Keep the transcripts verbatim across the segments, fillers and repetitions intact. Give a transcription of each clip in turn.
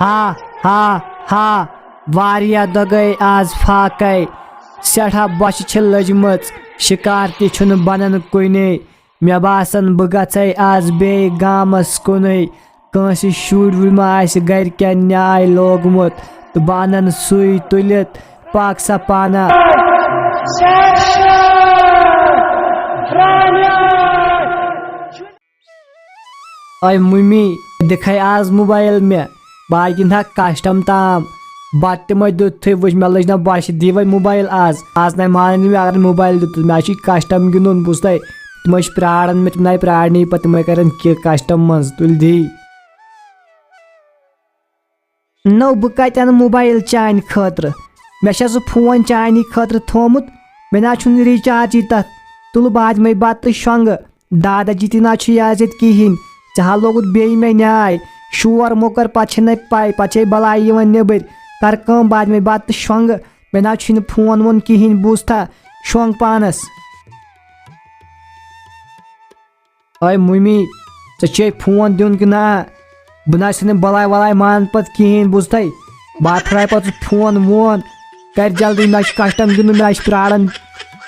ہا، ہا، ہا، واریاہ دۄہ گٔے آز فاقے۔ سٮ۪ٹھاہ بۄچھِ چھِ لٔجمٕژ، شِکار تہِ چھُنہٕ بنان کُنے۔ مےٚ باسان، بہٕ گژھے آز بیٚیہِ گامس کُنُے۔ کٲنٛسہِ شُرۍ وُرۍ ما آسہِ گرِکٮ۪ن نیاے لوگمُت، تہٕ بہٕ انن سُے تُلِتھ۔ پاک سا پانا۔ اے مُمی، دِکھے آز موبایل مےٚ، بہٕ ہا گِنٛدٕ ہا کسٹم تام۔ بتہٕ تہِ مہ دیُتتھٕے، وٕچھ مےٚ لٔج نہ بۄچھِ، دِ وۄنۍ موبایل آز۔ آز نَے مانن نہٕ مےٚ اگر موبایل دیُتُتھ، مےٚ ہا چھُے کسٹم گِنٛدُن، بوٗزتھے؟ تِم ٲسۍ پرٛاران مےٚ، تِم نَے پرٛارنٕے پتہٕ، تِم ہے کرن کہِ کسٹم منٛز، تُلۍ دِی۔ نو، بہٕ کتہِ انہٕ موبایل چانہِ خٲطرٕ؟ مےٚ چھا سُہ فون چانی خٲطرٕ تھومُت؟ مےٚ نہ چھُنہٕ ریچارجی تتھ۔ تُلہٕ بہٕ آز مے بتہٕ تہٕ شۄنٛگہٕ۔ دادا جی تہِ نہ چھُ یہِ آز ییٚتہِ کِہیٖنۍ۔ ژےٚ ہا لوگُت بیٚیہِ مےٚ نیاے۔ شور مۄکر پتہٕ چھے نہ پاے، پتہٕ چھے بلاے یِوان نیٚبٕرۍ۔ کر کٲم، بہٕ آز مے بتہٕ تہٕ شۄنٛگہٕ۔ مےٚ نہ چھُے نہٕ فون وون کِہیٖنۍ، بوٗزتھا؟ شۄنٛگ پانس۔ اے مُمی، ژےٚ چھے فون دیُن کِنہٕ نہ؟ بہٕ نہ چھُس نہٕ بلاے ولاے مانان پتہٕ کِہیٖنۍ، بوٗزتھے؟ بہٕ ہا پھٕراے پتہٕ سُہ فون وون۔ کر جلدی، مےٚ چھُ کسٹم گِنٛدُن، مےٚ چھُ پرٛاران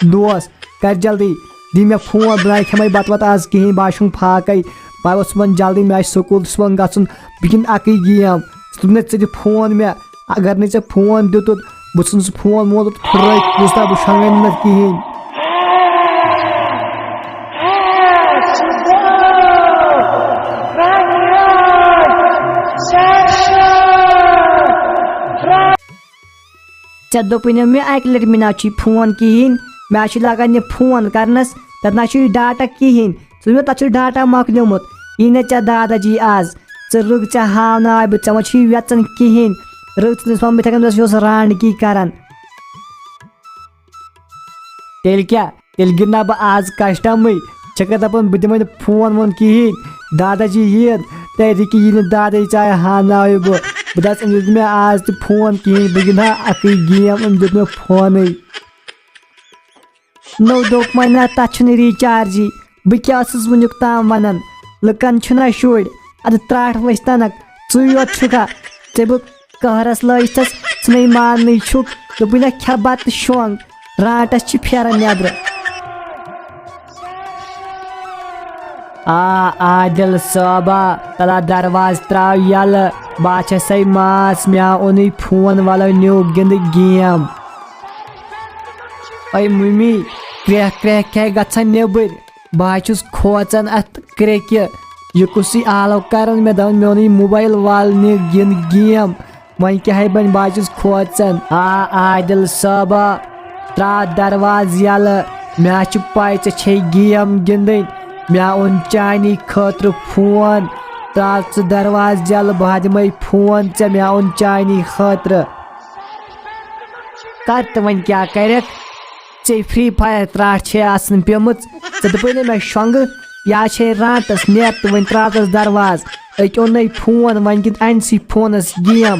دوس۔ کر جلدی، دِ مےٚ فون، بہٕ نہ کھٮ۪مے بتہٕ وتہٕ آز کِہیٖنۍ، بہٕ ہا شۄنٛگ فاقے۔ بہٕ ہا اوسُس صُبحن جلدی، مےٚ آسہِ سکوٗل تہِ صُبحن گژھُن، بہٕ گِنٛدٕ اکٕے گیم۔ ژٕ دوٚپ مےٚ، ژٕ دِ فون مےٚ۔ اگر نہٕ ژےٚ فون دیُتُتھ، بہٕ ژھٕنہٕ سُہ فون وون تہٕ پھُرٲوِتھ، بوٗزتھا، بہٕ شۄنٛگے نہٕ نتہٕ کِہیٖنۍ۔ ژےٚ دوٚپُے نہ مےٚ اَکہِ لَٹہِ، مےٚ نہ چھُے فون کِہیٖنۍ، مےٚ چھُ لگان یہِ فون کرنس، تَتھ نہ چھُے ڈاٹا کِہیٖنۍ۔ ژٕ وَن مےٚ، تَتھ چھُ ڈاٹا مۄکلیومُت، یی نہٕ ژےٚ دادا جی آز۔ ژٕ رُک، ژےٚ ہاوناوے بہٕ، ژےٚ ما چھُے وٮ۪ژن کِہیٖنۍ۔ رُک، ژٕ تٔمِس وَن بہٕ یِتھَے کٔنۍ، بہٕ اوسُس رانڈکی کران۔ تیٚلہِ کیٛاہ؟ تیٚلہِ گِنٛدٕ نا بہٕ آز کسٹمٕے۔ ژےٚ کیٛاہ دَپان، بہٕ دِمَے نہٕ فون وون کِہیٖنۍ۔ دادا جی یِیَن، تہٕ رِکی یی نہٕ دادے، ژےٚ ہاوناوے بہٕ۔ بہٕ دَپَس، أمۍ دیُت مےٚ آز تہِ فون کِہیٖنۍ، بہٕ گِنٛدٕ ہا اَکٕے گیم، أمۍ دیُت مےٚ فونٕے۔ نو دوٚپ وۄنۍ نہ، تَتھ چھُنہٕ ریچارجی۔ بہٕ کیٛاہ ٲسٕس وٕنیُک تام وَنان؟ لُکَن چھُنہ شُرۍ، اَدٕ ترٛٹھ ؤسۍ تَنَک، ژٕے یوت چھُکھا؟ ژےٚ بہٕ قہرَس لٲجتھَس، ژٕ نَے ماننٕے چھُکھ۔ دوٚپُے نہ، کھےٚ بَتہٕ شۄنٛگ، رانٛٹَس چھِ پھیران نٮ۪برٕ۔ آ، عادل صٲبا، تَلہ دروازٕ ترٛاو یَلہٕ، بہٕ ہا چھَسَے ماس، مےٚ ہا اوٚنُے فون، وَلہٕ نیوٗ گِنٛدٕ گیم۔ اے مُمی، کرٛٮ۪کھ کرٛٮ۪کھ کیٛاہ گژھان نیٚبٕرۍ؟ بہٕ ہا چھُس کھوژان اَتھ کرٛٮ۪کہِ۔ یہِ کُسٕے آلو کران مےٚ، دَپان مےٚ اوٚنُے موبایل، وَل نہِ گِنٛد گیم۔ وۄنۍ کیٛاہ ہے بَنہِ، بہٕ ہا چھُس کھوژان۔ آ عادل صٲبا، ترٛاو دروازٕ یَلہٕ۔ مےٚ ہا چھِ پَے ژےٚ چھے گیم گِنٛدٕنۍ۔ مےٚ اوٚن چانی خٲطرٕ فون۔ ترٛاو ژٕ دروازٕ یَلہٕ، بہٕ ہا دِمَے فون ژےٚ، مےٚ اوٚن چانی خٲطرٕ۔ کر تہٕ وۄنۍ کیٛاہ کرکھ؟ ژےٚ فری فایر ترٛٹھ چھے آسان پیمٕژ۔ ژےٚ دوٚپُے نہ مےٚ شۄنٛگہٕ، یا چھے رانٛٹَس، نیر تہٕ وۄنۍ ترٛاوتَس دروازٕ۔ أکۍ اوٚنُے فون، وۄنۍ گِنٛد أمۍ سٕے فونَس گیم۔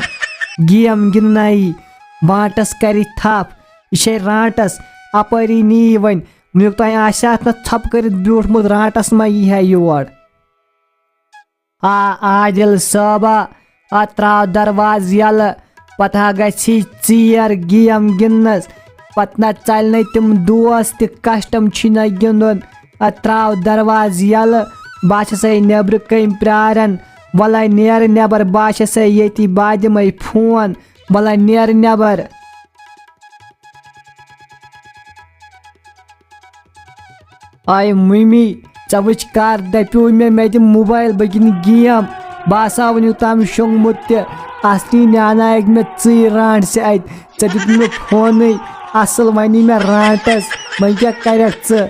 گیم گِنٛدنایی، بانٛٹَس کَرِ تھپھ۔ یہِ چھے رانٛٹَس، اَپٲری نی یہِ وۄنۍ۔ وٕنیُک تام آسہِ ہا اَتھ نہ ژھۄپہٕ کٔرِتھ بیوٗٹھمُت، رانٛٹَس ما یی ہا یور۔ آ عادل صٲبا، آ ترٛاو دروازٕ یَلہٕ، پتہٕ ہا گژھی ژیر گیم گِنٛدنَس۔ پتہٕ نہ ژَلہِ نَے تِم دوس تہِ، کسٹم چھُے نہ گِنٛدُن۔ آ ترٛاو دروازٕ یَلہٕ، بہٕ ہا چھَسَے نٮ۪برٕ کَنۍ پرٛاران۔ وَلَے نیر نٮ۪بر، بہٕ ہا چھَسَے ییٚتی، بہٕ ہا دِمَے فون۔ وَلَے نیر نٮ۪بر۔ آے مُمی، ژےٚ وٕچھ کر دَپیو مےٚ، مےٚ دِ موبایل، بہٕ گِنٛدٕ گیم۔ بہٕ ہسا وٕنیُک تام شۄنٛگمُت تہِ، اصلی نیانایَکھ مےٚ ژٕے رانٛٹسہِ اَتہِ۔ ژےٚ دیُت نہٕ مےٚ فونٕے اصل، وۄنۍ یی مےٚ رانٛٹس، وۄنۍ کیٛاہ کرکھ ژٕ؟